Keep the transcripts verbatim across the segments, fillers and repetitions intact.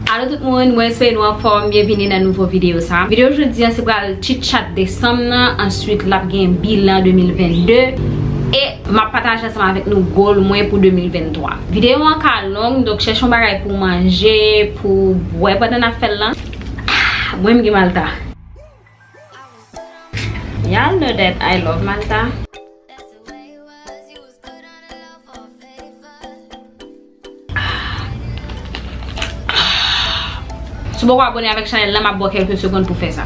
Alo tout moun, mwen espere nou anfòm. Byenvini nan nouvo videyo sa. Videyo jodi a se pral chitchat desanm nan, answit l ap gen bilan de mil vennde. E m ap pataje ansanm avèk nou goal mwen pou de mil venntwa. Videyo an ka long, donk chèche yon bagay pou manje, pou bwè pandan n ap fè l lan. Ah, mwen m gen malta. Y'all know that I love malta. Si w poko abòne avèk chanèl lan, m ap ba w kèlke segonn pou fè sa.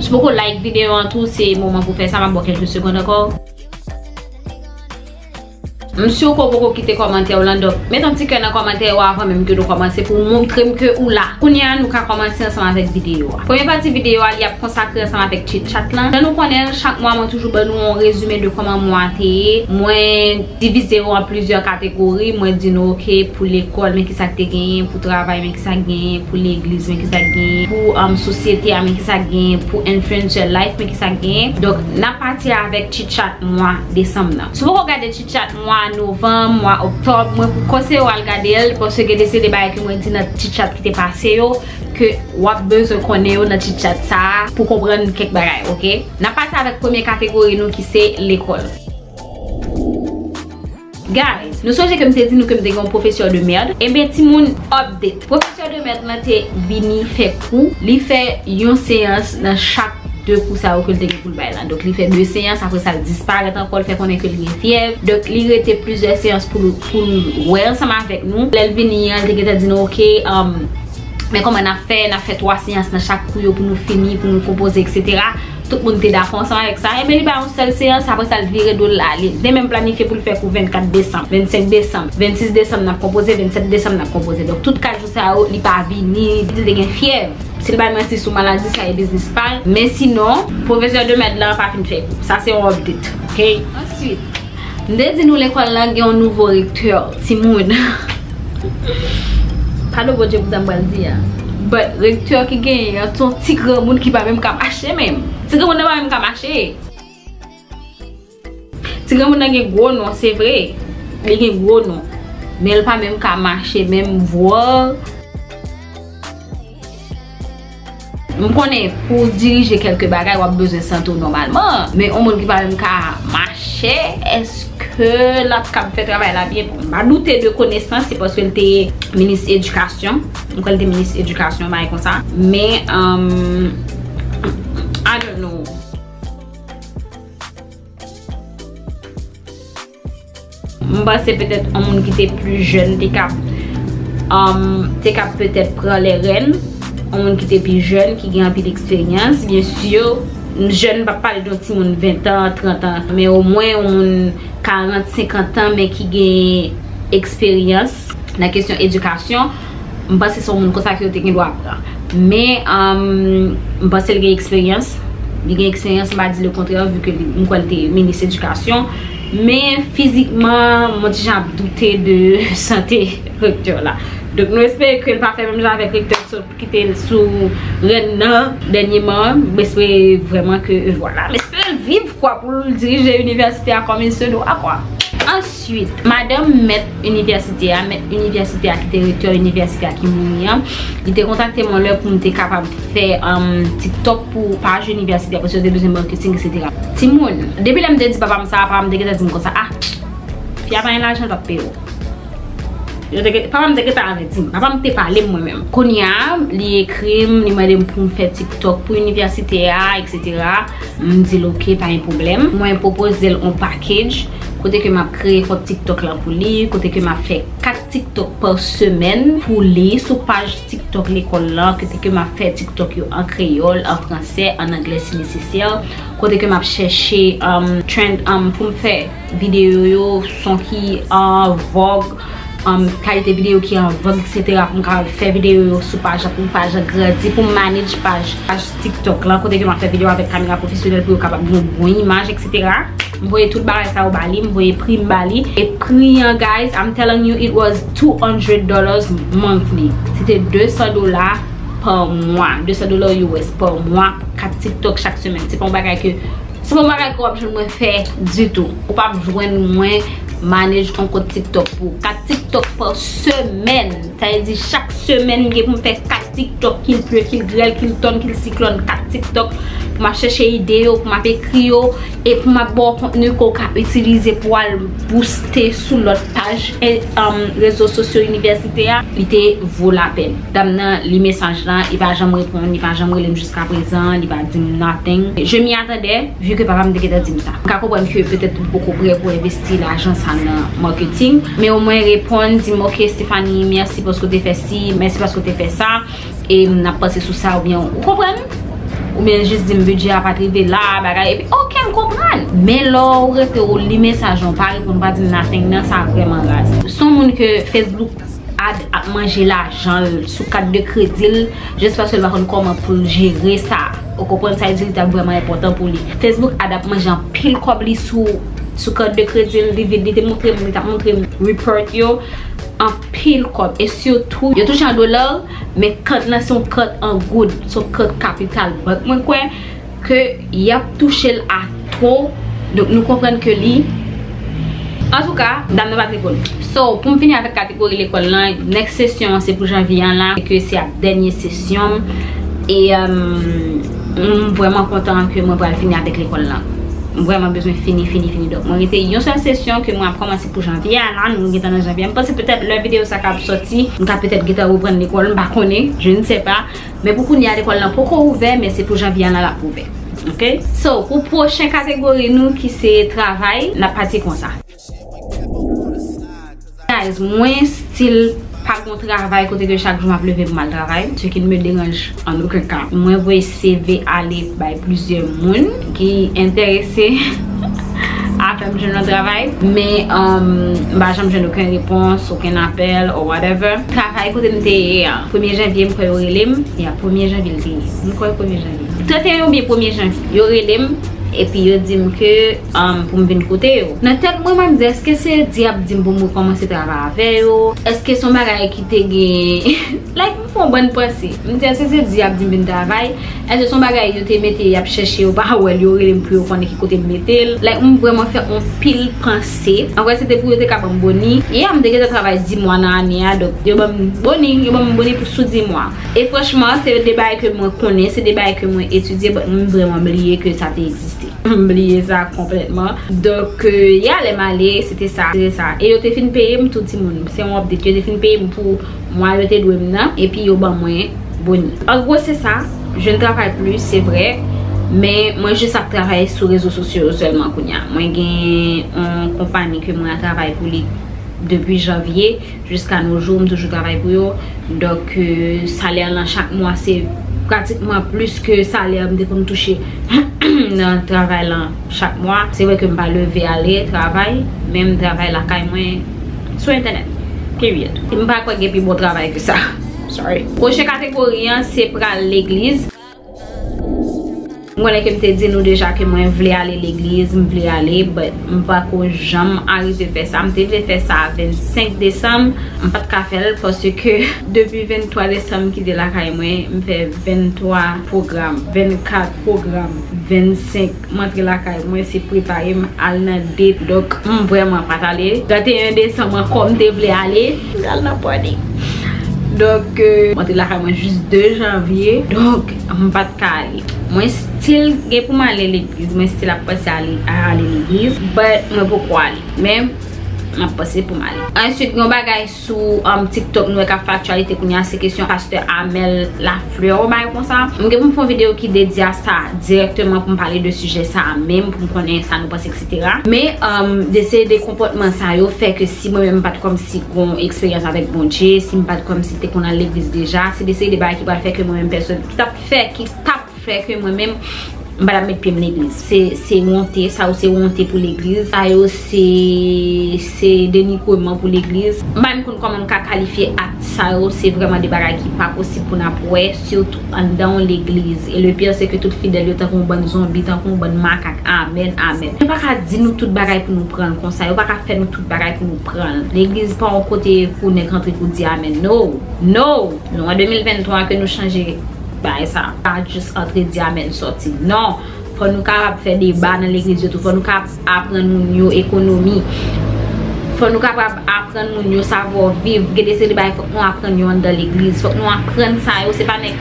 Si w poko like videyo an tou, se moman pou fè sa, m ap ba w kèlke segonn ankò. M si ke w poko kite kòmantè w lan, donk met yon ti kè nan kòmantè yo avan menm ke nou kòmanse pou w montre m ke ou la. Kounye a, nou ka kòmanse ansanm avèk videyo a. Premye pati videyo a, li ap konsakre ansanm avèk chitchat lan. Jan nou konnen l, chak mwa mwen toujou ban nou yon rezime de kòman mwa te ye. Mwen divize yo an plizyè kategori, mwen di nou, oke, pou lekòl, men kisa k te genyen, pou travay, men kisa k genyen, pou legliz, men kisa k genyen, pou, um, sosyete a, men kisa k genyen, pou influencer life, men kisa k genyen. Donk, n ap pati avèk chitchat mwa desanm nan. Si w poko gade chitchat mwa novanm, mwa oktòb, mwen pou konseye w al gade l, paske gen de seri de bagay ke mwen di nan chitchat ki te pase yo, ke w ap bezwen konnen yo nan chitchat sa a pou konprann kèk bagay, oke? N ap pati avèk premye kategori nou ki se lekòl. Guys, nou sonje ke m te di nou ke m te gen yon pwofesè de mèd? Enben, timoun, update. Pwofesè de mèd lan te vini fè kou. Li fè yon seyans nan chak de kou sa yo ke l te gen pou l bay lan. Donk, li fè de seyans, apre sa, l disparèt ankò, l fè konnen ke l gen fyèv. Donk, li rete plizyè seyans pou l, pou l wè ansanm avèk nou. Lè l vini an, li te gentan di nou, oke, um, men kòman n ap fè, n ap fè twa seyans nan chak kou yo pou nou fini, pou nou konpoze, etsetera. Tout moun te dakò ansanm avèk sa. Enben, li bay yon sèl seyans, apre sa, l vire do l l ale. Li te menm planifye pou l fè kou vennkat desanm, vennsenk desanm, vennsis desanm n ap konpoze, vennsèt desanm n ap konpoze. Donk, tout kat jou sa yo, li pa vini, li te gen fyèv. Si l bay manti sou maladi sa, e biznis pa l. Men sinon, pwofesè de mèd lan pa fin fè kou. Sa se yon update, oke? Answit, m te di nou lekòl lan gen yon nouvo rektè, timoun. Padon Bondye pou sa m pral di a. But rektè ki genyen an, se yon ti granmoun ki pa menm ka mache menm. Ti granmoun nan pa menm ka mache. Ti granmoun nan gen gwo non, se vre. Li gen gwo non. Men l pa menm ka mache menm, vwa. M konnen pou w dirije kèlke bagay, w ap bezwen sante w nòmalman. Men yon moun ki pa menm ka mache, èske l ap kab fè travay la byen? Bon, m pa doute de konesans, se paske l te minis edikasyon. M kwè l te minis edikasyon, bagay konsa. Men, um, I don't know. M panse petèt yon moun ki te pli jèn te ka, um, te ka petèt pran lè rèn. Yon moun ki te pi jèn, ki gen anpil eksperyans. Byen si, jèn, m p ap pale de yon timoun ven tan, trant an, men omwen yon moun karant, senkant an, men ki gen eksperyans nan kesyon edikasyon. M panse se yon moun konsa ke yo te gen dwa pran. Men, um, m panse l gen eksperyans. Li gen eksperyans, m pa di le kontrè, vi ke li, m kwè l te minis edikasyon. Men fizikman, m yon ti jan ap doute de sante rektè la. Donk, nou espere ke l pa fè menm jan avèk rektè ki sot kite l sou rèn nan dènyeman. M espere vrèman ke, vwala, m espere l viv, kwa, pou l dirije inivèsite a kòm il se doit, kwa. Answit, madanm mèt inivèsite a, mèt inivèsite a ki te rektè inivèsite a ki mouri an, li te kontakte mwen lè pou m te kapab fè, um, TikTok pou paj inivèsite a, paske yo te bezwen marketing, etsetera. Timoun, depi lè m te di papa m sa, papa m te gentan di m konsa, ah, fi a pa gen lajan, l p ap peye w. Yo te gen, papa m te gentan avèti m. Papa m te pale m mwen menm. Kounye a, li ekri m, li mande m pou m fè TikTok pou inivèsite a, etsetera. M di l, oke, pa gen pwoblèm. Mwen pwopoze l yon package, kote ke m ap kreye kont TikTok lan pou li, kote ke m ap fè kat TikTok pa semèn pou li sou paj TikTok lekòl lan, kote ke m ap fè TikTok yo an kreyòl, an fransè, an anglè si nesesè, kote ke m ap chèche, um, trend, um, pou m fè videyo yo, son ki an vòg, um, kalite videyo ki an vòg, etsetera, pou m kapab fè videyo yo sou paj la, pou paj la grandi, pou m manage paj, paj TikTok lan, kote ke m ap fè videyo avèk kamera pwofesyonèl pou yo kapab gen yon bon imaj, etsetera. M voye tout bagay sa yo ba li, m voye pri m ba li. E pri an, guys, I'm telling you, it was two hundred dollars monthly. Se te de san dola pa mwa, de san dola U S pa mwa, kat TikTok chak semèn. Se pa yon bagay ke Se pa yon bagay ke w ap jwenn mwen fè ditou. Ou p ap jwenn mwen Manage ton kont TikTok pou ou. Kat TikTok pa semèn. Sa vle di chak semèn m gen pou m fè kat TikTok, kil ple, kil grèl, kil tòn, kil siklòn, kat TikTok pou m ap chèche ide yo, pou m ap ekri yo, e pou m ap ba w kontni ke w ka itilize pou w al booste sou lòt paj e, um, rezo sosyo inivèsite a. Li te vo lapèn. Dam nan li mesaj la, li pa janm reponn, li pa janm rele m jiskaprezan, li pa di m nothing. Je m'y attendais, vu que papa m te gentan di m sa. M ka konprann ke petèt ou poko prè pou envesti lajan sa nan marketing, men omwen reponn, di m, "Ok, Stephanie, mèsi paske w te fè si, mèsi paske w te fè sa, e n ap panse sou sa," oubyen, ou konprann? Oubyen jis di m, "Bidjè a pa t rive la, bagay," epi, ok, m konprann. Men lè w rete, ou li mesaj lan, ou pa reponn, ou pa di m nothing, nan sa vrèman raz. Se yon moun ke Facebook ad ap manje lajan l sou kat de kredi l, jis paske l pa konn kòman pou l jere sa. Ou konprann? Sa vle di li t ap vrèman enpòtan pou li. Facebook ad ap manje anpil kòb li sou, sou kat de kredi l, li vin, li te montre m, li t ap montre m report yo, anpil kòb. E sitou, yo touche an dola, men kat lan se yon kat an goud, se yon kat Capital Bank, mwen kwè. Ke y ap touche l a two. Donk, nou konprann ke li, antouka, dam nan pa t reponn. So, pou m fini avèk kategori lekòl lan, next sesyon an se pou janvye an la, ke se ap dènye sesyon m. E, um, m vrèman kontan ke mwen pral fini avèk lekòl lan. M vrèman bezwen fini, fini, fini. Donk, mwen rete yon sèl sesyon ke mwen ap kòmanse pou janvye a la. Nou gentan nan janvye. M panse petèt lè videyo sa ka ap sòti, m ka petèt gentan reprann lekòl, m pa konnen, je ne sais pas. Men pou kounye a, lekòl lan poko ouvè, men se pou janvye a la l ap ouvè. Ok? So, pou pwochen kategori nou ki se travay, n ap pati konsa. Guys, mwen still pa gon travay kote ke chak jou m ap leve pou m al travay, ce qui ne me dérange en aucun cas. Mwen voye C V ale bay plizyè moun ki enterese a fè m jwenn yon travay, men, um, m pa janm jwenn okenn repons, okenn apèl, or whatever. Travay kote m te ye a, premye janvye, m kwè yo rele m. Ya, premye janvye l te ye. M kwè premye janvye. Trannteyen oubyen premye janvye, yo rele m, epi yo di m ke, um, pou m vin kote yo. Nan tèt mwen, mwen m di, èske se dyab di m pou m rekòmanse travay avè yo? Èske se yon bagay ki te gen, like, m fè yon bann panse. M di, èske se dyab di m vin travay? Èske se yon bagay yo te mete, y ap chèche, yo pa wè l, yo rele m pou yo konnen ki kote m mete l? Like, m vrèman fè yon pil panse. An vrè, se te pou yo te ka ban m boni. Yeah, m te gentan travay dis mwa nan ane a, donk yo ban m boni, yo ban m boni pou sou dis mwa. E franchman, se de bagay ke mwen konnen, se de bagay ke mwen etidye, but m vrèman bliye ke sa te egziste. M bliye sa konplètman. Donk, euh, yeah, lè m ale, se te sa, se te sa. E yo te fin peye m tou timoun. Se yon update, yo te fin peye m pou mwa yo te dwe m nan, epi yo ban mwen boni. An gwo, se sa. Je ne travaille plus, se vre. Men mwen jis ap travay sou rezo sosyo yo sèlman kounye a. Mwen gen yon konpayi ke mwen ap travay pou li depi janvye jiska no jou, m toujou travay pou yo. Donk, euh, salè lan chak mwa, se pratikman plis ke salè m te konn touche nan travay lan chak mwa. Se vre ke m pa leve ale travay, men m travay lakay mwen sou entènèt. Period. E m pa kwè gen pi bon travay ke sa. Sorry. Pwochen kategori an, se pral legliz. M konnen ke m te di nou deja ke mwen vle ale legliz, m vle ale, but m pako janm arive fè sa. M te vle fè sa vennsenk desanm, m pa t ka fè l paske depi venntwa desanm m kite lakay mwen, m fè venntwa pwogram, vennkat pwogram, vennsenk m antre lakay mwen, se prepare m al nan date. Donk, m vrèman pa t ale. Trannteyen desanm ankò, m te vle ale. M t al nan party. Donk, euh, m antre lakay mwen jis de janvye. Donk, m pa t ka ale. Mwen still gen pou m ale legliz. Mwen still ap panse ale, a ale legliz. But, mwen poko ale. Men, m ap panse pou m ale. Answit, gen yon bagay sou, um, TikTok, nou wè k ap fè aktyalite kounye a, se kesyon pastè Amel Lafleur, yon bagay konsa. M gen pou m fè yon videyo ki dedye a sa dirèkteman, pou m pale de sijè sa a menm, pou m konnen sa nou panse, et cetera. Men, um, de se de konpòtman sa yo fè ke si mwen menm m pa t kòmsi gon eksperyans avèk Bondye, si m pa t kòmsi te konn al legliz deja, se de seri de bagay ki pral fè ke mwen menm pèsòn, ki t ap fè, ki t ap fè ke mwen menm, m pa t ap met pye m legliz. Se, se wonte, sa yo se wonte pou legliz. Sa yo se, se denigreman pou legliz. M pa menm konn kòman m ka kalifye ak sa yo. Se vrèman de bagay ki pa posib pou n ap wè, sitou anndan yon legliz. E le pire, se ke tout fidèl yo tankou yon bann zonbi, tankou yon bann makak. Amèn, amèn. Yo pa ka di nou tout bagay pou nou pran l konsa. Yo pa ka fè nou tout bagay pou nou pran l. Legliz pa yon kote pou nèg rantre pou di amèn. No! No! Nou an de mil venntwa ke nou chanje bagay sa. Pa jis antre di amèn sòti. Non! Fò nou kapab fè deba nan legliz yo tou. Fò nou kapab aprann moun yo ekonomi. Fò nou kapab aprann moun yo savoir vivre. Gen de seri bagay fòk nou aprann yo anndan legliz. Fòk nou aprann sa yo, se pa nèg.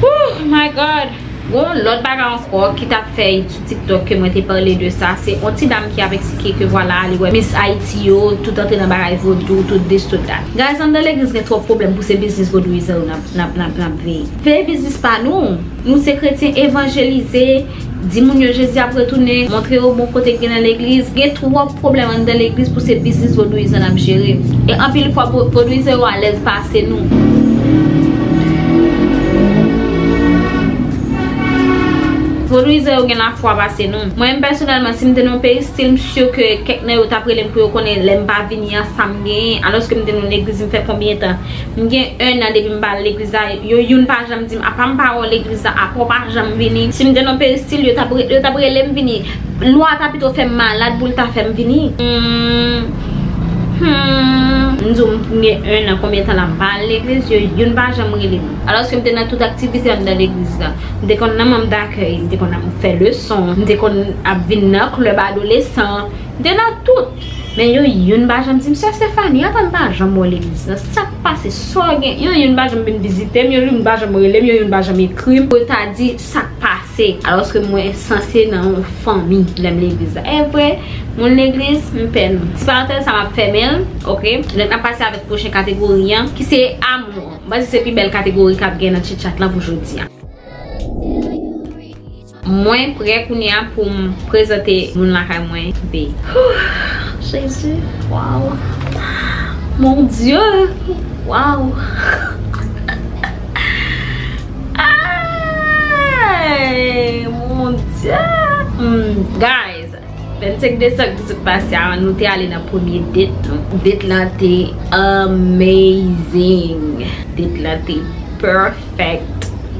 Oh my God! Gon lòt bagay ankò ki t ap fèt sou TikTok ke mwen te pale de sa, se on ti dam ki ap eksplike ke vwala, li wè Miss Haiti yo, tout antre nan bagay vodou, tout this, tout that. Guys, anndan legliz gen twòp pwoblèm pou se biznis vodouyizan yo n ap, n ap, n ap, n ap veye. Veye biznis pa nou. Nou se kretyen evanjelize, di moun yo Jezi ap retounen, montre yo bon kote k gen nan legliz. Gen twòp pwoblèm anndan legliz pou se biznis vodouyizan n ap jere. E anpil fwa, vo-, vodouyizan yo alèz pase nou. Vodouyizan yo gen lafwa pase nou. Mwen menm pèsonèlman, si m te nan yon peyi, still m si ke kèk nan yo t ap rele m pou yo konnen lè m pa vini an, sa m genyen, alòske m te nan yon legliz, m fè konbyen tan? M gen en an depi m pa al legliz la, yo youn pa janm di m, apa m pa wè w legliz la, apa w pa janm vini. Si m te nan peristil, yo t ap re-, yo t ap rele m vini. Lwa ta pito fè m malad pou l ta fè m vini. Hmm. Hmm. M di w, m gen en an, konbyen tan la m pa al legliz, yo youn pa janm rele m. Alòske m te nan tout aktivite anndan legliz la. M te konn nan manm dakèy, m te konn ap fè leson, m te konn ap vin nan klèb adolesan. M te nan tout. Men yo youn pa janm di m, "Sè Stephanie, apa m pa janm wè w legliz la? Sa k pase? Sa w gen?" Yo youn pa janm vin vizite m, yo youn pa janm rele m, yo youn pa janm ekri m pou yo ta di sa k pase. Alòske mwen sanse nan yon fanmi lè m legliz la. E vre, moun legliz, m pè nou. Ti parantèz sa m ap fèmen l, oke? Donk n ap pase avèk pwochen kategori an, ki se amou. M panse se pi bèl kategori k ap gen nan chitchat lan pou jodi a. Mwen prè kounye a pou m prezante moun lakay mwen, babe. Jezi, waw. Mon Dieu, waw. Ay, mon Dieu. Hmm, guys, vennsenk desanm ki sot pase a, nou te ale nan premye date nou. Date lan te amazing. Date lan te perfect.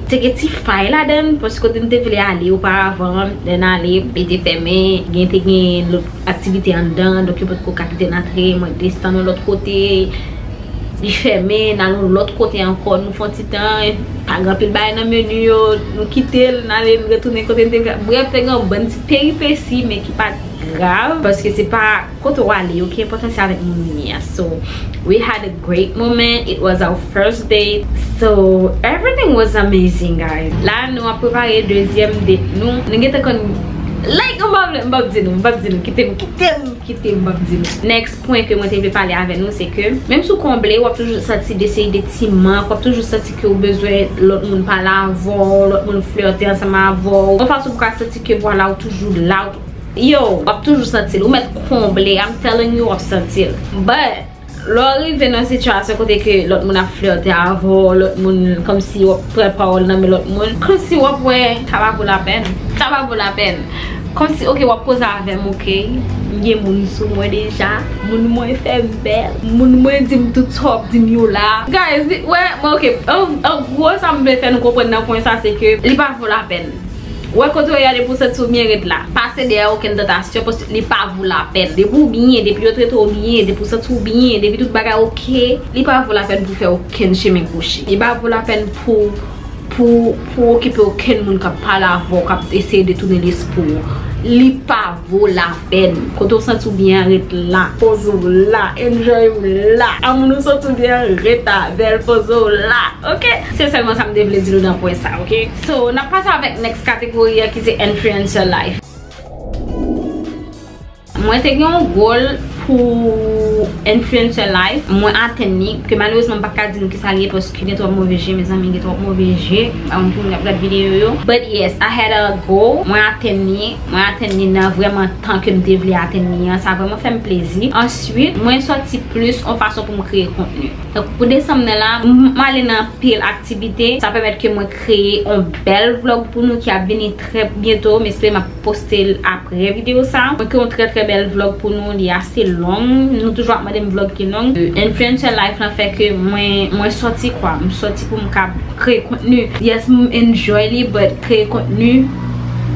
Te gen ti fay ladan l, paske kote n te vle ale oparavan, lè n ale, e te fèmen, gen, te gen lòt aktivite anndan, donk yo potko ka kite n antre, mwen desann yon lòt kote, li fèmen, n al yon lòt kote ankò, nou fè yon ti tan, pa gen anpil bagay nan meni yo, nou kite l, n ale, n retounen kote n te vle. Brèf, te gen yon bann ti peripesi, men ki pa t grav, paske se pa kote w ale yo ki enpòtan, se avèk moun ou ye a. So, we had a great moment. It was our first date. So, everything was amazing, guys. La, nou ap prepare dezyèm date nou. Nou gentan konn, like, m pa vle, m p ap di nou, m p ap di nou, kite m, kite m, kite m, m p ap di nou. Next pwen ke mwen te vle pale avè nou, se ke, menm si w konble, w ap toujou santi de seri de ti mank, w ap toujou santi ke w bezwen lòt moun pale avè w, lòt moun flète ansanm avè w. Yon fason pou w ka santi ke, vwala, w toujou la, w Yo, w ap toujou santi l. Ou mèt konble, I'm telling you, w ap santi l. But, lè w rive nan sitiyasyon kote ke lòt moun ap flète avè w, lòt moun, kòmsi w ap pran pawòl nan men lòt moun, kòmsi w ap wè, sa pa vo lapèn. Sa pa vo lapèn. Kòmsi, oke, w ap koze avè m, oke. M gen moun sou mwen deja. Moun mwen fè m bèl. Moun mwen di m tout sa w ap di m yo la. Guys, wè, mwen, oke. An, an gwo, sa m vle fè nou konprann nan pwen sa, se ke li pa vo lapèn. Wè kote w ye a, depi w santi w byen, ret la. Pa sede a okenn tantasyon, paske li pa vo lapèn. Depi w byen, depi yo trete w byen, depi w santi w byen, depi tout bagay oke, li pa vo lapèn pou w fè okenn chemen kwochi. Li pa vo lapèn pou, pou, pou w okipe okenn moun k ap pale avè w, k ap eseye detounen lespri w. Li pa vo lapèn. Kote w santi w byen an, ret la. Poze w la. Enjoy w la. Amoun ou santi w byen an, ret avè l. Poze w la. Oke? Se sèlman sa m te vle di nou nan pwen sa, oke? So, n ap pase avèk next kategori a ki se influencer life. Mwen te gen yon goal pou influencer life. Mwen atenn li, ke malerezman m pa ka di nou kisa li ye, paske gen twòp move je, mezanmi, gen twòp move je. Pa konn ki moun k ap gad videyo yo. But yes, I had a goal. Mwen atenn li. Mwen atenn li nan vrèman tan ke m te vle atenn li an. Sa vrèman fè m plezi. Answit, mwen sòti plis yon fason pou m kreye kontni. Donk, pou desanm nan la, m, m ale nan anpil aktivite. Sa pèmèt ke mwen kreye yon bèl vlog pou nou ki ap vini trè byento. M espere m ap poste l apre videyo sa. Mwen kreye yon trè, trè bèl vlog pou nou. Li ase long. Nou toujou ap mande m vlog ki long. Euh, influencer life lan fè ke mwen, mwen sòti kwa. M sòti pou m ka kreye kontni. Yes, m enjoy li, but kreye kontni,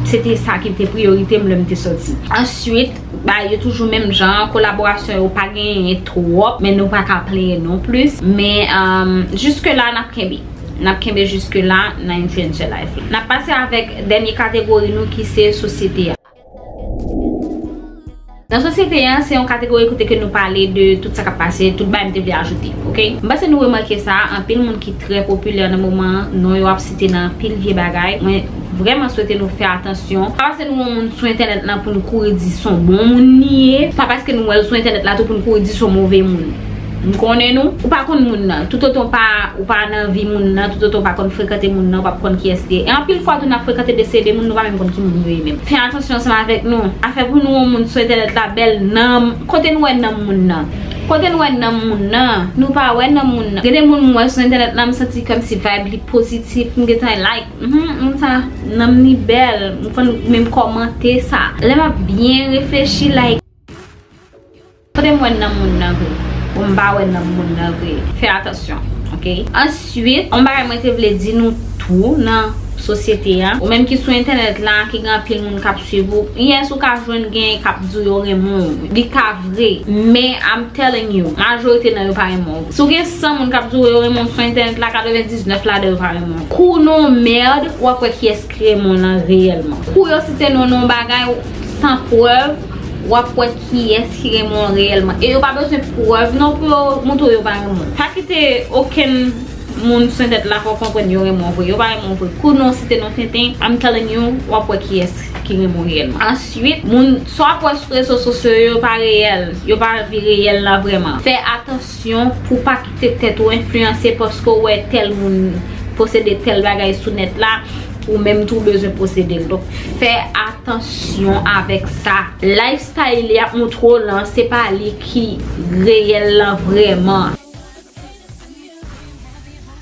se te sa ki te priyorite m lè m te sòti. Answit, bagay yo toujou menm jan, kolaborasyon yo pa genyen twòp, men nou pa ka plenyen non plis. Men, um, jiske la, n ap kenbe. N ap kenbe jiske la nan influencer life la. N ap pase avèk dènye kategori nou ki se sosyete a. Nan sosyete an, se yon kategori kote ke nou pale de tout sa k ap pase, tout bagay m te vle ajoute, oke? M panse nou remake sa, anpil moun ki trè popilè nan moman an, non yo ap site nan anpil vye bagay. Mwen vrèman swete nou fè atansyon. Pa paske nou wè yon moun sou entènèt lan pou nou kouri di se yon bon moun li ye. Pa paske nou wè l sou entènèt la tou pou nou kouri di se yon move moun. M konnen nou. Ou pa konn moun nan. Toutotan w pa, ou pa nan vi moun nan, toutotan w pa konn frekante moun nan, ou p ap konn kiyès li ye. E anpil fwa tou n ap frekante de seri de moun, nou pa menm konn ki moun yo ye menm. Fè atansyon ansanm avèk nou. Afè pou nou wè yon moun sou entènèt la bèl nanm. Kote n wè nanm moun nan? Kote n wè nanm moun nan? Nou pa wè nanm moun nan. Gen de moun m wè sou entènèt la, m santi kòmsi vibe li pozitif, m gentan like. Mhm, moun sa, nanm li bèl. M konn menm kòmante sa. Lè m ap byen reflechi, like, kote m wè nanm moun nan vre? Bon, m pa wè nanm moun nan vre. Fè atansyon, oke? Answit, yon bagay mwen te vle di nou tou nan sosyete a, ou menm ki sou entènèt la, ki gen anpil moun k ap swiv ou, yes, ou ka jwenn gen k ap di w yo renmen w. Li ka vre, men I'm telling you, majorite nan yo pa renmen w. Si w gen san moun k ap di w yo renmen w sou entènèt la, katrevendiznèf ladan yo pa renmen w. Kou non mèd, w ap wè kiyès ki renmen w lan reyèlman. Kou yo site non nan yon bagay san prèv, w ap wè kiyès ki renmen w reyèlman. E yo pa bezwen prèv non pou yo montre w yo pa renmen w. Pa kite okenn moun sou entèt la fè w konprann yo renmen w vre. Yo pa renmen w vre. Kou non site non tenten, I'm telling you, w ap wè kiyès ki renmen w reyèlman. Answit, moun sa w ap wè sou rezo sosyo yo, yo pa reyèl. Yo pa vi reyèl la vrèman. Fè atansyon pou w pa kite tèt ou enfliyanse paske w wè tèl moun posede tèl bagay sou nèt la, ou menm tou w bezwen posede l. Donk, fè atansyon avèk sa. Lifestyle li ap montre w lan, se pa li ki reyèl lan vrèman.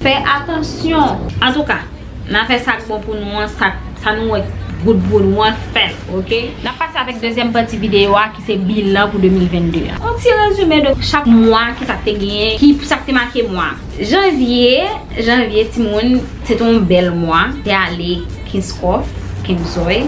Fè atansyon. Antouka, n a fè sa k bon pou nou an, sa, sa nou wè k good pou nou an, fè l, oke? N ap pase avèk dezyèm pati videyo a, ki se bilan pou de mil vennde an. Yon ti rezime de chak mwa, ki sa k te genyen, ki sa k te make mwa. Janvye, janvye, timoun, se te yon bèl mwa. Te ale Kenskòf, Kenzòy.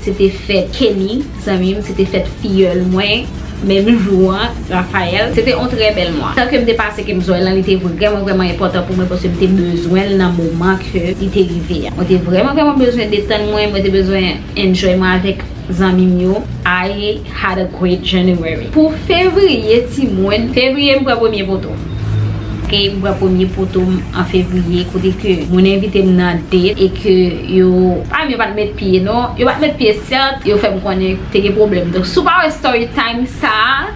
Se te fèt Kenny, zanmi m, se te fèt fiyèl mwen, menm jou an, Raphaël. Se te yon trè bèl mwa. Tan ke m te pase Kenzòy lan, li te vrèman, vrèman enpòtan pou mwen, paske m te bezwen l nan moman ke li te rive a. Mwen te vrèman, vrèman bezwen detann mwen, mwen te bezwen enjoy mwen avèk zanmi m yo. I had a great January. Pou fevriye, timoun, fevriye m pran premye poto. Oke, m pran premye poto m an fevriye, kote ke moun envite m nan date e ke yo, pa m, yo pa t met pye non, yo pa t met pye sèt, yo fè m konnen te gen pwoblèm. Donk, si w pa wè story time sa,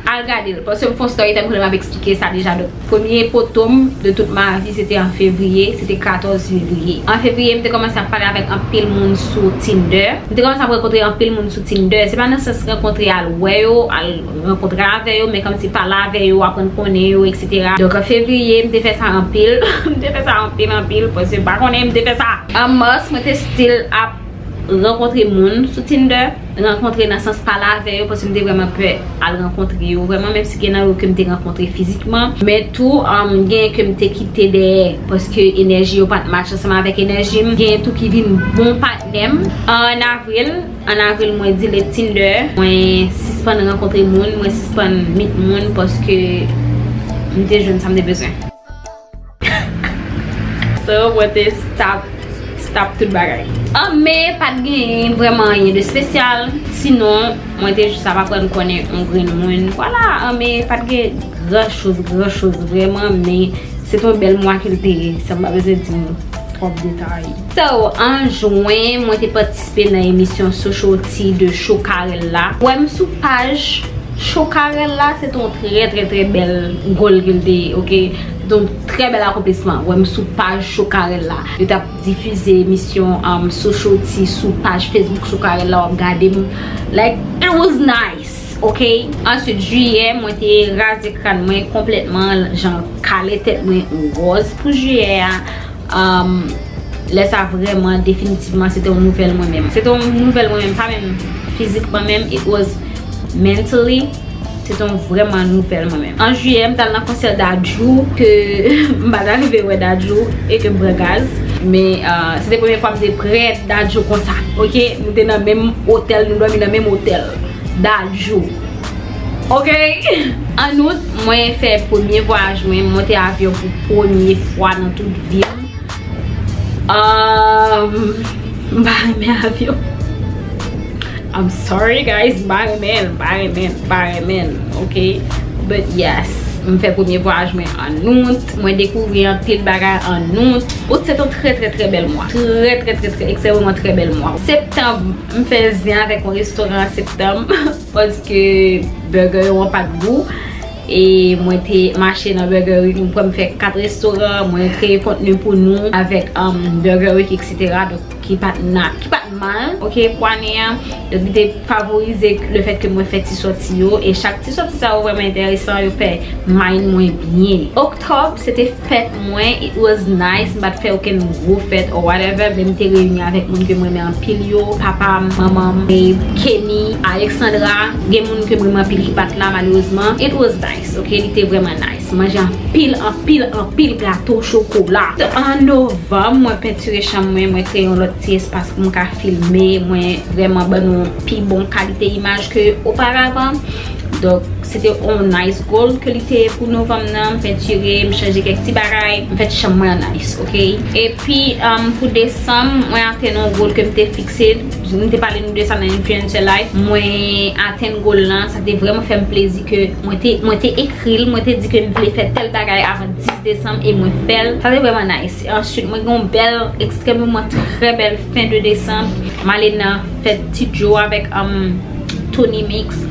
al gade l, paske m fè yon story time kote m ap eksplike sa deja. Donk, premye poto m de tout ma vi, se te an fevriye, se te katòz fevriye. An fevriye, m te kòmanse ap pale avèk anpil moun sou Tinder. M te kòmanse ap rankontre anpil moun sou Tinder. Se pa nan sans rankontre al wè yo, al rankontre avè yo, men kòmsi pale avè yo, aprann konnen yo, etsetera. Donk, an fevriye, m te fè sa anpil. M te fè sa anpil, anpil, paske m pa konnen m te fè sa. An mas, mwen te still ap rankontre moun sou Tinder. Rankontre nan sans pale avè yo, paske m te vrèman pè al rankontre yo. Vrèman, menm si gen nan yo ke m te rankontre fizikman, men tou, um, gen ke m te kite dèyè, paske enèji yo pa t match ansanm avèk enèji m. Gen tou ki vin bon patnè m. An avril, an avril, mwen delete Tinder. Mwen sispann rankontre moun, mwen sispann meet moun, paske m te jwenn sa m te bezwen. So, mwen te stop, stop tout bagay. An me, pa t genyen vrèman anyen de espesyal. Sinon, mwen te jis ap aprann konnen yon grenn moun. Vwala, an me, pa t gen gran choz, gran choz vrèman, men se t yon bèl mwa ke l te ye. Sa m pa bezwen di nou twòp detay. So, an jwen, mwen te patisipe nan emisyon Social Tea de Chokarella. Wè m sou paj Chokarella, se t yon trè, trè, trè bèl goal ke l te ye, oke? Se t yon trè bèl akonplisman. Wè m sou paj Chokarella. Yo t ap difize emisyon, um, Social Tea sou paj Facebook Chokarella, w ap gade m. Like, it was nice, oke? Answit, jiyè, mwen te raze kràn mwen konplètman, jan kale tèt mwen wòz pou jiyè a. Um, lè sa vrèman, definitivman, se te yon nouvèl mwen menm. Se te yon nouvèl mwen menm, pa menm fizikman menm, it was mentally, se te yon vrèman nouvèl mwen menm. An jiyè, m t al nan konsè Dadju, ke m pa t arive wè Dadju, e ke m pran gaz. Men, uh, se te premye fwa m te prè Dadju konsa, oke? Nou te nan menm otèl, nou dòmi nan menm otèl. Dadju. Oke? An out, mwen fè premye vwayaj mwen, monte avyon pou premye fwa nan tout vi m. Um, m pa renmen avyon. I'm sorry guys, m pa renmen l, m pa renmen l, m pa renmen l, ok? But yes, m fè premye vwayaj mwen an out, mwen dekouvri anpil bagay an out. Out se yon trè trè trè bèl mwa, trè trè trè trè ekstrèmeman trè bèl mwa. Septanm, m fè zen avèk yon restoran an septanm paske burger yo an pa t gou. E mwen te mache nan Burger Week, mwen kwè m fè kat restoran, mwen kreye kontni pou nou avèk um, Burger Week, et cetera. Donk, ki pa t na, ki pa t mal, ok, pou ane an. Donk, li te favorize lefèt ke mwen fè ti sòti yo, e chak ti sòti sa yo vrèman enteresan, yo fè mind mwen byen. Oktòb, se te fèt mwen, it was nice, m pa t fè okenn gwo fèt or whatever, men m te reyini avèk moun ke m renmen anpil yo, papa m, manman m, e Kenny, Alexandra, gen moun ke m renmen anpil ki pa t la malerezman. It was nice, ok, li te vrèman nice. Manje anpil, anpil, anpil gato chokola. An novanm, mwen pentire chanm mwen, mwen kreye yon lòt ti espas pou m ka filme, mwen vrèman ban nou pi bon kalite imaj ke oparavan. Donk, se te yon nice goal ke li te ye pou novanm nan. M pentire, m chanje kèk ti bagay, m fè ti chanm mwen an nice, ok? Epi, um, pou desanm, mwen atenn yon goal ke m te fikse. M te pale nou de sa nan Influencer Life. Mwen atenn goal lan, sa te vrèman fè m plezi ke mwen te, mwen te ekri l, mwen te di ke m vle fè tèl bagay avan dis desanm e mwen fè l. Sa te vrèman nice. Answit, mwen gen yon bèl, ekstrèmeman trè bèl fen de desanm. M ale nan fèt Ti Joe avèk, um, Tony Mix.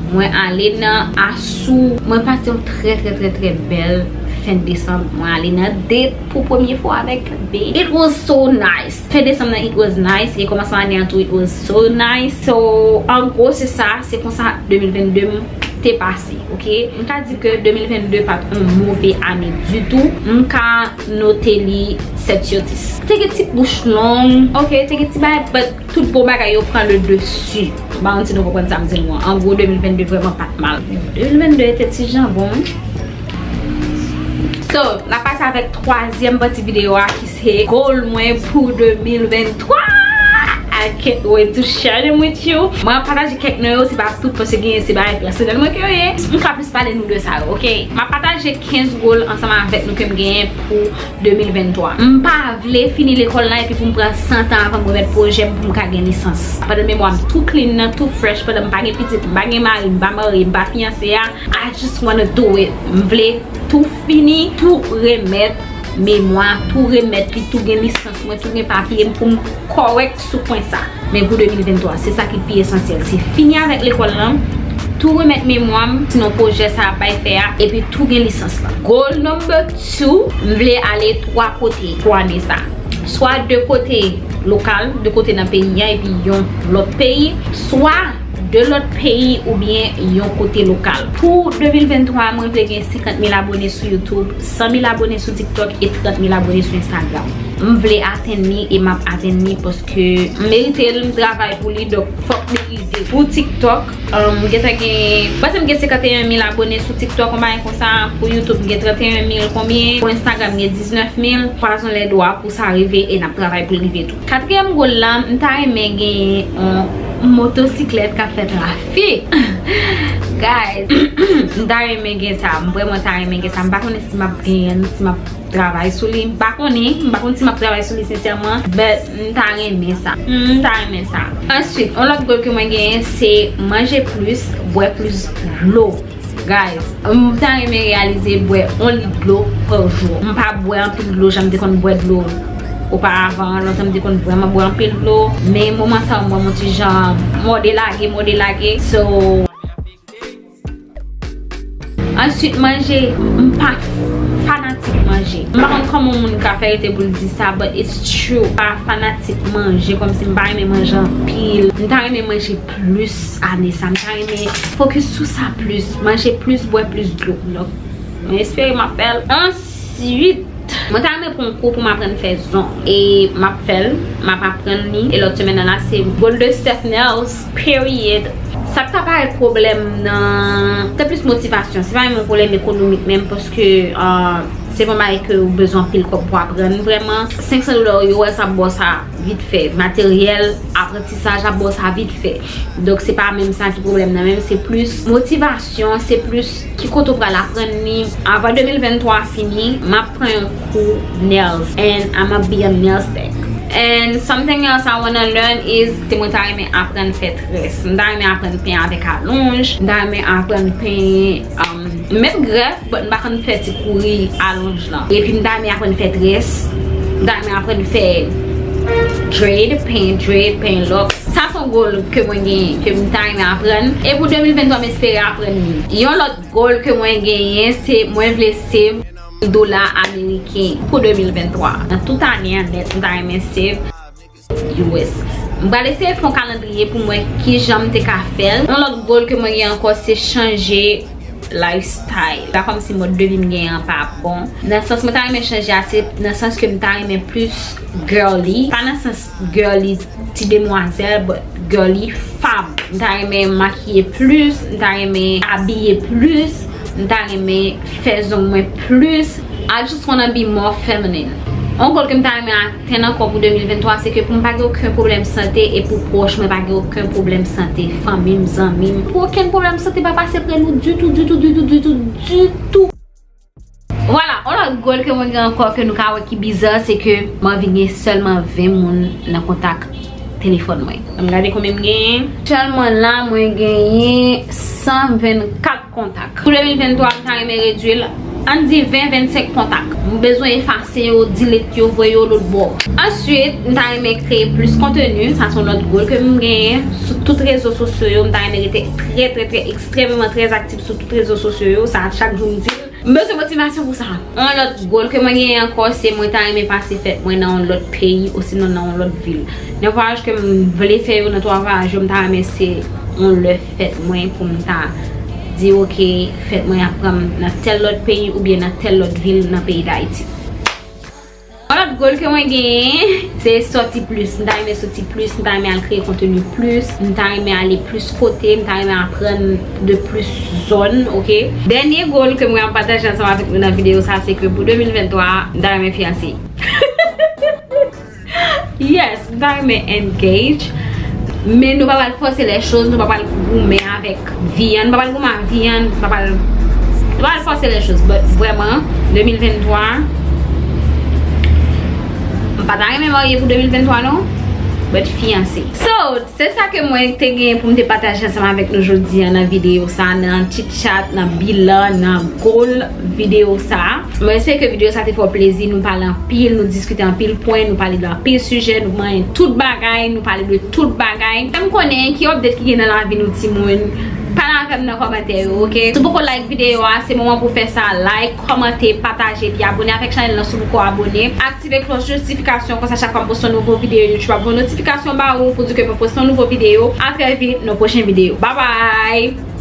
Mwen ale nan Asou. Mwen pase yon trè, trè, trè, trè bèl fen de desanm. Mwen ale nan date pou premye fwa avèk Bae. It was so nice. Fen desanm nan, it was nice. E kòmansman ane an tou, it was so nice. So, an gwo, se sa. Se konsa de mil vennde m te pase, ok? M ka di ke de mil vennde pa t yon move ane ditou. M ka note li sèt sou dis. Te gen ti bouch long, ok? Te gen ti bagay, but tout bon bagay yo pran le dessus. M pa konn si nou konprann sa m di nou an. An gwo, de mil vennde vrèman pa t mal. De mil vennde te ti jan bon. So, n ap pase avèk twazyèm pati videyo a ki se goal mwen pou de mil venntwa. I can't wait to share them with you. Mwen ap pataje kèk nan yo, se pa tout paske gen se bagay pèsonèl mwen ke yo ye. M ka plis pale nou de sa yo, ok? M ap pataje kenz goal ansanm avèk nou ke m genyen pou de mil venntwa. M pa vle fini lekòl la epi pou m pran san tan avan m remèt pwojè m pou m ka gen lisans. Pandan memwa m tou clean nan, tou fresh, pandan m pa gen pitit, m pa gen mari, m pa marye, m pa fiyanse a, I just wanna do it. M vle tou fini, tou remèt memwa, tou remèt li, tou gen lisans mwen, tou gen papye m pou m kòrèk sou pwen sa. Men pou de mil venntwa, se sa ki pi esansyèl. Se fini avèk lekòl lan, tou remèt memwa m, sinon pwojè sa ap bay fè a, epi tou gen lisans lan. Goal number two, m vle ale twa kote pou ane sa. Swa de kote lokal, de kote nan peyi an, epi yon lòt peyi, swa de lòt peyi oubyen yon kote lokal. Pou de mil venntwa, mwen vle gen senkant mil abone sou YouTube, san mil abone sou TikTok e trant mil abone sou Instagram. M vle atenn li e m ap atenn li paske m merite l, m travay pou li, donk fòk li rive. Pou TikTok, um, m gentan gen, m panse m gen senkanteyen mil abone sou TikTok, yon bagay konsa. Pou YouTube, m gen tranteyen mil konbyen. Pou Instagram, m gen diznèf mil. Kwazon lè dwa pou sa rive e n ap travay pou l rive tou. Katriyèm goal la, m ta renmen gen yon motosiklèt k ap fè trafik. Guys, m ta renmen gen sa, m vrèman ta renmen gen sa. M pa konnen si m ap genyen l, si m ap travay sou li. M pa konnen, m pa konn si m ap travay sou li sensèman, but m ta renmen sa. M ta renmen sa. Answit, yon lòt goal ke mwen genyen, se manje plis, bwè plis dlo. Guys, m ta renmen reyalize bwè yon lit dlo pa jou. M pa bwè anpil dlo jan m te konn bwè dlo oparavan. Lontan m te konn vrèman bwè anpil dlo, men moman sa yo m wè m yon ti jan mòde lage, mòde lage. So, answit, manje, m pa fanatik manje. M pa konn kòman yon moun ka fè rete pou l di sa, but it's true. M pa fanatik manje, kòmsi m pa renmen manje anpil. M ta renmen manje plis ane sa. M ta renmen fokis sou sa plis. Manje plis, bwè plis dlo. Donk, mwen espere m ap fè l. Answit, mwen ta renmen pran yon kou pou m aprann fè zong. E m ap fè l, m ap aprann li. E lòt semèn nan la, se Goal de Steph Nails, period. Sa k ta parèt pwoblèm nan, se plis motivasyon. Se pa menm yon pwoblèm ekonomik menm, paske, ah, se pa yon bagay ke ou bezwen anpil kòb pou aprann vrèman. Senk san dola yo, wè, sa ap ba w sa vit fè. Materyèl, aprantisaj ap ba w sa vit fè. Donk, se pa menm sa ki pwoblèm nan, menm se plis motivasyon, se plis ki kote w pral aprann li. Avan de mil venntwa fini, m ap pran yon kou nails, and I'ma be a nails tech. And something else I wanna learn is, se mwen ta renmen aprann fè très. M ta renmen aprann penyen avèk alonj. M ta renmen aprann penyen, um, m mèt grèf, but m pa konn fè ti kouri alonj lan. Epi m ta renmen aprann fè très. M ta renmen aprann fè dread, penyen dread, penyen lòk. Sa se yon goal ke mwen genyen, ke m ta renmen aprann. E pou de mil venntwa, m espere aprann li. Yon lòt goal ke mwen genyen, se mwen vle save mil dola ameriken pou de mil venntwa. Nan tout ane an nèt, m ta renmen save U S. M pral eseye fè yon kalandriye pou m wè kijan m te ka fè l. Yon lòt goal ke mwen gen ankò, se chanje lifestyle. Pa kòmsi mòd de vi m genyen an pa bon. Nan sans mwen ta renmen chanje a, se nan sans ke m ta renmen plis girly. Pa nan sans girly ti demwazèl, but girly femme. M ta renmen makiye plis, m ta renmen abiye plis, m ta renmen fè zong mwen plis. I just wanna be more feminine. Yon goal ke m ta renmen atenn ankò pou de mil venntwa, se ke pou m pa gen okenn pwoblèm sante e pou pwòch mwen pa gen okenn pwoblèm sante, fanmi m, zanmi m. Pou okenn pwoblèm sante pa pase pre nou ditou, ditou, ditou, ditou, ditou. Vwala, yon lòt goal ke mwen gen ankò ke nou ka wè ki biza, se ke m anvi gen sèlman ven moun nan kontak telefòn mwen. Ann gade konbyen m genyen. Aktyèlman la, mwen genyen san vennkat kontak. Pou de mil venntwa, m ta renmen redui l, ann di ven, vennsenk kontak. M bezwen efase yo, delete yo, voye yo lòtbò. Answit, m ta renmen kreye plis konteni. Sa se yon lòt goal ke m genyen sou tout rezo sosyo yo. M ta renmen rete trè, trè, trè, ekstrèmeman trè aktif sou tout rezo sosyo yo. Sa, chak jou m di l. M bezwen motivasyon pou sa. Yon lòt goal ke mwen genyen ankò, se mwen ta renmen pase fèt mwen nan yon lòt peyi, osinon nan yon lòt vil. Nan vwayaj ke m vle fè yo, nan twa vwayaj yo, m ta renmen se yon lè fèt mwen pou m ta di, "Ok, fèt mwen ap pran m nan tèl lòt peyi oubyen nan tèl lòt vil nan peyi Dayiti." Yon lòt goal ke mwen genyen, se sòti plis. M ta renmen sòti plis, m ta renmen al kreye konteni plis, m ta renmen ale plis kote, m ta renmen aprann de plis zòn, ok? Dènye goal ke mwen ap pataje ansanm avèk nou nan videyo sa, se ke pou de mil venntwa, m ta renmen fiyanse. Yes, m ta renmen engage. Men nou pa pral fòse lè choz, nou pa pral goumen avèk vi an, nou pa pral goumen ak vi an, nou pa pral, nou pa pral fòse lè choz. But vrèman, de mil venntwa, m pa ta renmen marye pou de mil venntwa non, but fiyanse. So, se sa ke mwen te genyen pou m te pataje ansanm avèk nou jodi a nan videyo sa, nan chit chat, nan bilan, nan goal videyo sa. Mwen espere ke videyo sa te fè w plezi, nou pale anpil, nou diskite anpil pwen, nou pale de anpil sijè, nou manyen tout bagay, nou pale de tout bagay. Fè m konnen ki update ki gen nan lavi nou timoun. Pale avè m nan kòmantè yo, ok? Si w poko like videyo a, se moman pou w fè sa, like, kòmante, pataje, epi abone avèk chanèl lan si w poko abone. Aktive klòch notifikasyon, konsa chak fwa m poste yon nouvo videyo, YouTube ap voye notifikasyon ba ou pou di ke mwen poste yon nouvo videyo. A trè vit nan pwochen videyo. Bye bye!